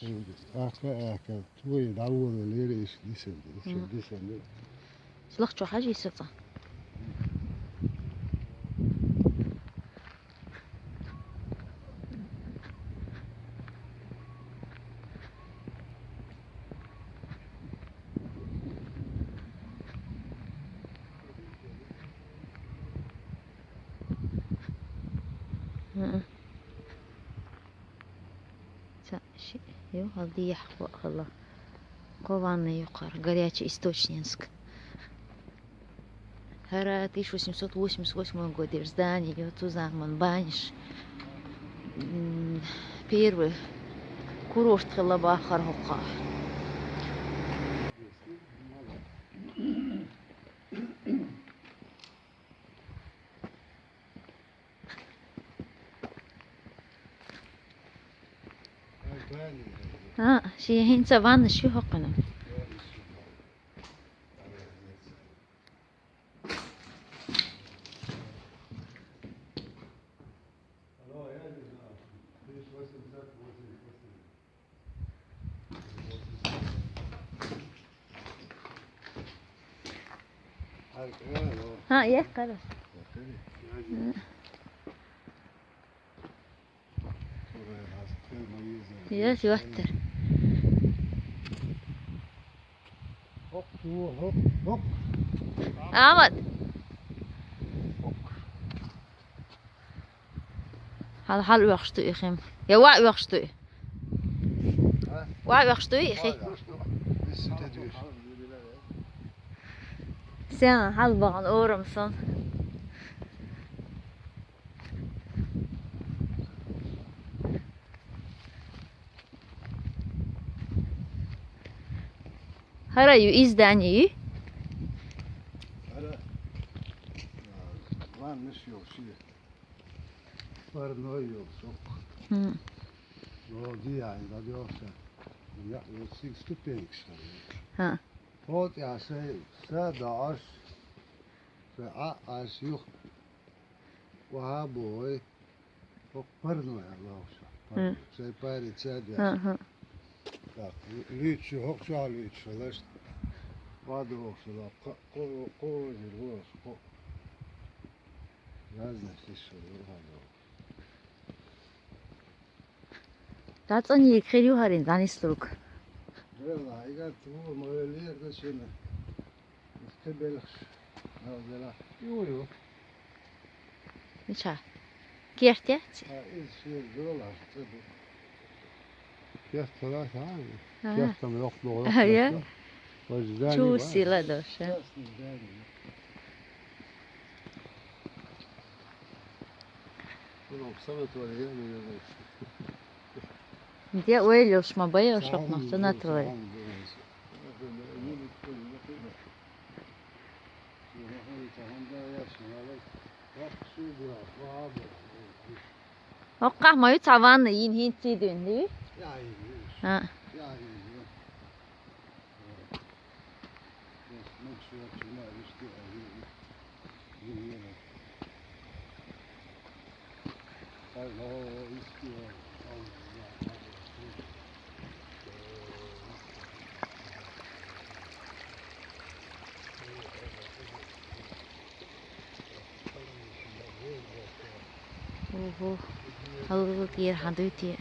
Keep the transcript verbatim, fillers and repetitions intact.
Ахка, ахка, твои дӀавола лера иш дисанди, иш Мгм. дисанди. Слах чу хьажи саца. Мгм. Ца, ши-, ё, хьал дехьа хо-, хала. Кхо ванна юкъара, горячий источнинск. ХӀара тысяча восемьсот восемьдесят восьмой годера здание, ё, цу заман баниш. М, первый курорт хила бахар хӀокха. А, ши хӀинца ванна ши хӀокхуна. ХӀа, яххара. М. Яс ваттар. Амат. Хьал, хьал оьхуш ду и хим. Я ваъ оьхуш ду и. А? Ваъ оьхуш ду и хи. Ваъ оьхуш ду. Виссин тӀе дуьйш. Сен хьал бахана орам сан. ХӀара ю издание ю? ХӀара, а, ваннаш йолчи. Парной йолчи. Хм. Лоди ай, ладёса. Я, вот сиг ступенькаш хӀара. Ха. Вот я сай, са дааш, са а, ас юх. Ва бой. Хо парной а лоша. Ха. Сай пари ца деш. Ха, ха. Так, лучше, хо ча лучше, лаш. Ва дохша, ла, ко, ко, ко, ко, ко. Разных ещё, ва дохша. ДӀацӀанийга хир ю хӀарин, дӀанислург. Вела, игар ту ма велер да шена. Ис кхибелхш. Ма вела. Ю, ю. Мича? Керт яц? А, из шер дола, ца ду. Керт ца да, ца. Ага. Керт там лох, лох, лох, А, я? лох. Ва здание, Чу ва. Сила доша. Частный здание. Ну, санаторий, я не знаю. Де ойлуш ма байо шоқ мах санаторий. Хокках ма ю цаванна йин хин цидуин, ди? А. Ого. Халгы киер хандуй ти.